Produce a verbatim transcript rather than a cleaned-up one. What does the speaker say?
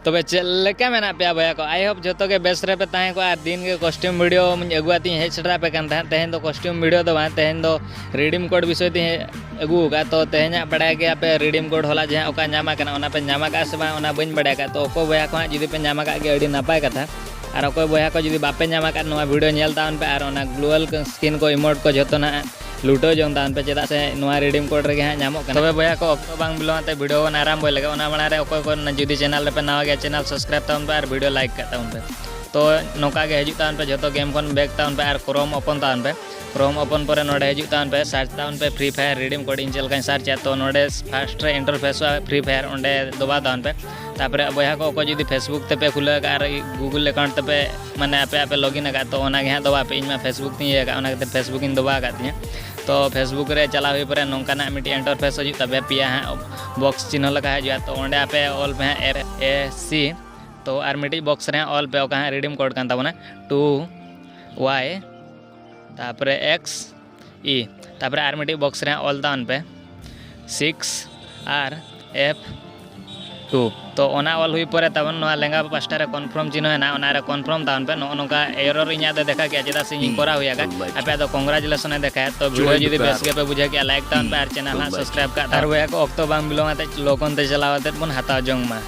ᱛᱚᱵᱮ ᱪᱮᱫ ᱞᱮᱠᱟ ᱢᱮᱱᱟᱜ ᱯᱮᱭᱟ ᱵᱚᱭᱦᱟ ᱠᱚ? I hope ᱡᱷᱚᱛᱚ ᱜᱮ ᱵᱮᱥ ᱨᱮᱯᱮ ᱛᱟᱦᱮᱸ ᱠᱚᱜᱼᱟ᱾ ᱟᱨ ᱫᱤᱱ ᱜᱮ costume video ᱟᱹᱜᱩ ᱠᱟᱛᱮᱧ ᱦᱮᱡ ᱥᱮᱴᱮᱨ ᱟᱯᱮ ᱠᱟᱱ ᱛᱟᱦᱮᱸᱫ᱾ ᱛᱮᱦᱮᱧ ᱫᱚ costume video ᱫᱚ ᱵᱟᱝ, ᱛᱮᱦᱮᱧ ᱫᱚ redeem code ᱵᱤᱥᱚᱭ ᱛᱮᱧ ᱟᱹᱜᱩ ᱟᱠᱟᱫ᱾ ᱛᱚ ᱛᱮᱦᱮᱧᱟᱜ ᱵᱟᱲᱟᱭ ᱜᱮᱭᱟ ᱯᱮ redeem code ᱦᱚᱞᱟ ᱡᱟᱦᱟᱸ ᱚᱠᱟ ᱧᱟᱢ ᱟᱠᱟᱱᱟ, ᱚᱱᱟ ᱯᱮ ᱧᱟᱢ ᱟᱠᱟᱫᱼᱟ ᱥᱮ ᱵᱟᱝ, ᱚᱱᱟ ᱵᱟᱹᱧ ᱵᱟᱲᱟᱭ ᱟᱠᱟᱫ᱾ ᱛᱚ ᱚᱠᱚᱭ ᱵᱚᱭᱦᱟ ᱠᱚ ᱦᱟᱸᱜ ᱡᱩᱫᱤ ᱯᱮ ᱧᱟᱢ ᱟᱠᱟᱫ ᱜᱮᱭᱟ, ᱟᱹᱰᱤ ᱱᱟᱯᱟᱭ ᱠᱟᱛᱷᱟ᱾ ᱟᱨ ᱚᱠᱚᱭ ᱵᱚᱭᱦᱟ ᱠᱚ ᱡᱩᱫᱤ ᱵᱟᱯᱮ ᱧᱟᱢ ᱟᱠᱟᱫ, ᱱᱚᱣᱟ video ᱧᱮᱞ ᱛᱟᱵᱚᱱ ᱯᱮ ᱟᱨ ᱚᱱᱟ global skin ᱠᱚ emote ᱠᱚ ᱡᱷᱚᱛᱚ ᱱᱟᱦᱟᱜ ᱞᱩᱴᱟᱹᱣ ᱡᱚᱝ ᱛᱟᱵᱚᱱ ᱯᱮ, ᱪᱮᱫᱟᱜ ᱥᱮ ᱱᱚᱣᱟ redeem code ᱨᱮᱜᱮ ᱦᱟᱸᱜ ᱧᱟᱢᱚᱜ ᱠᱟᱱᱟ᱾ ᱛᱚᱵᱮ ᱵᱚᱭᱦᱟ ᱠᱚ, ᱚᱠᱛᱚ ᱵᱟᱝ ᱵᱤᱞᱚᱢ ᱟᱛᱮ video ᱵᱚᱱ ᱟᱨᱟᱢᱵᱚᱭ ᱞᱮᱜᱮ᱾ ᱚᱱᱟ ᱢᱟᱲᱟᱝ ᱨᱮ ᱚᱠᱚᱭ ᱠᱚ ᱡᱩᱫᱤ channel ᱨᱮᱯᱮ ᱱᱟᱣᱟ ᱜᱮᱭᱟ, channel subscribe ᱛᱟᱵᱚᱱ ᱯᱮ ᱟᱨ video like ᱠᱟᱜ ᱛᱟᱵᱚᱱ ᱯᱮ᱾ ᱛᱚ ᱱᱚᱝᱠᱟ ᱜᱮ ᱦᱤᱡᱩᱜ ᱛᱟᱵᱚᱱ ᱯᱮ, ᱡᱷᱚᱛᱚ game ᱠᱷᱚᱱ back ᱛᱟᱵᱚᱱ ᱯᱮ ᱟᱨ Chrome open ᱛᱟᱵᱚᱱ ᱯᱮ᱾ Chrome open ᱯᱚᱨᱮ ᱱᱚᱰᱮ ᱦᱤᱡᱩᱜ ᱛᱟᱵᱚᱱ ᱯᱮ, search ᱛᱟᱵᱚᱱ ᱯᱮ Free Fire redeem code, ᱤᱧ ᱪᱮᱫ ᱞᱮᱠᱟᱧ search ᱟ᱾ ᱛᱚ ᱱᱚᱰᱮ first ᱨᱮ interface ᱚᱜᱼᱟ Free Fire, ᱚᱸᱰᱮ ᱫᱚᱵᱟᱣ ᱛᱟᱵᱚᱱ ᱯᱮ᱾ ᱛᱟᱯᱚᱨᱮ ᱵᱚᱭᱦᱟ ᱠᱚ, ᱚᱠᱚᱭ ᱡᱩᱫᱤ Facebook ᱛᱮᱯᱮ ᱠᱷᱩᱞᱟᱹᱣ ᱟᱠᱟᱫ ᱟᱨ Google account ᱛᱮᱯᱮ, ᱢᱟᱱᱮ ᱟᱯᱮ ᱟᱯᱮ login ᱟᱠᱟᱫ, ᱛᱚ ᱚᱱᱟ ᱜᱮ ᱦᱟᱸᱜ ᱫᱚᱵᱟᱣ ᱯᱮ᱾ ᱤᱧ ᱢᱟ Facebook ᱛᱤᱧ ᱤᱭᱟᱹ ᱟᱠᱟᱫ, ᱚᱱᱟ ᱠᱷᱟᱹᱛᱤᱨ Facebook ᱤᱧ ᱫᱚᱵᱟᱣ ᱟᱠᱟᱫ ᱛᱤᱧᱟᱹ᱾ ᱛᱚ Facebook ᱨᱮ ᱪᱟᱞᱟᱣ ᱦᱩᱭ ᱯᱚᱨᱮ ᱱᱚᱝᱠᱟᱱᱟᱜ ᱢᱤᱫᱴᱤᱡ interface ᱦᱤᱡᱩᱜ ᱛᱟᱯᱮᱭᱟ, ᱯᱮᱭᱟ ᱦᱟᱸᱜ box ᱪᱤᱱᱦᱟᱹ ᱞᱮᱠᱟ ᱦᱤᱡᱩᱜᱼᱟ᱾ ᱛᱚ ᱚᱸᱰᱮ ᱟᱯᱮ ᱚᱞ ᱯᱮ ᱦᱟᱸᱜ F A C, ᱛᱚ ᱟᱨ ᱢᱤᱫᱴᱤᱡ box ᱨᱮ ᱦᱟᱸᱜ ᱚᱞ ᱯᱮ, ᱚᱠᱟ ᱦᱟᱸᱜ redeem code ᱠᱟᱱ ᱛᱟᱵᱚᱱᱟ two Y, ᱛᱟᱯᱚᱨᱮ X E, ᱛᱟᱯᱚᱨᱮ ᱟᱨ ᱢᱤᱫᱴᱤᱡ box ᱨᱮ ᱦᱟᱸᱜ ᱚᱞ ᱛᱟᱵᱚᱱ ᱯᱮ six R F two᱾ ᱛᱚ ᱚᱱᱟ ᱚᱞ ᱦᱩᱭ ᱯᱚᱨᱮ ᱛᱟᱵᱚᱱ ᱱᱚᱣᱟ ᱞᱮᱸᱜᱟ ᱯᱟᱥᱴᱟ ᱨᱮ confirm ᱪᱤᱱᱦᱟᱹ ᱦᱮᱱᱟᱜᱼᱟ, ᱚᱱᱟ ᱨᱮ confirm ᱛᱟᱵᱚᱱ ᱯᱮ᱾ ᱱᱚᱜᱼᱚ ᱱᱚᱝᱠᱟ error ᱤᱧᱟᱹᱜ ᱫᱚ ᱫᱮᱠᱷᱟᱣ ᱠᱮᱜᱼᱟ, ᱪᱮᱫᱟᱜ ᱥᱮ ᱤᱧᱤᱧ ᱠᱚᱨᱟᱣ ᱦᱩᱭ ᱟᱠᱟᱫ᱾ ᱟᱯᱮᱭᱟᱜ ᱫᱚ congratulation ᱮ ᱫᱮᱠᱷᱟᱣᱟ᱾ ᱛᱚ video ᱡᱩᱫᱤ ᱵᱮᱥ ᱜᱮᱯᱮ ᱵᱩᱡᱷᱟᱹᱣ ᱠᱮᱜᱼᱟ, like ᱛᱟᱵᱚᱱ ᱯᱮ ᱟᱨ channel ᱦᱟᱸᱜ subscribe ᱠᱟᱜ ᱛᱟᱵᱚᱱ᱾ ᱟᱨ ᱵᱚᱭᱦᱟ ᱠᱚ, ᱚᱠᱛᱚ ᱵᱟᱝ ᱵᱤᱞᱚᱢ ᱟᱛᱮ ᱞᱚᱜᱚᱱ ᱛᱮ ᱪᱟᱞᱟᱣ ᱟᱛᱮᱫ ᱵᱚᱱ ᱦᱟᱛᱟᱣ ᱡᱚᱝ ᱢᱟ᱾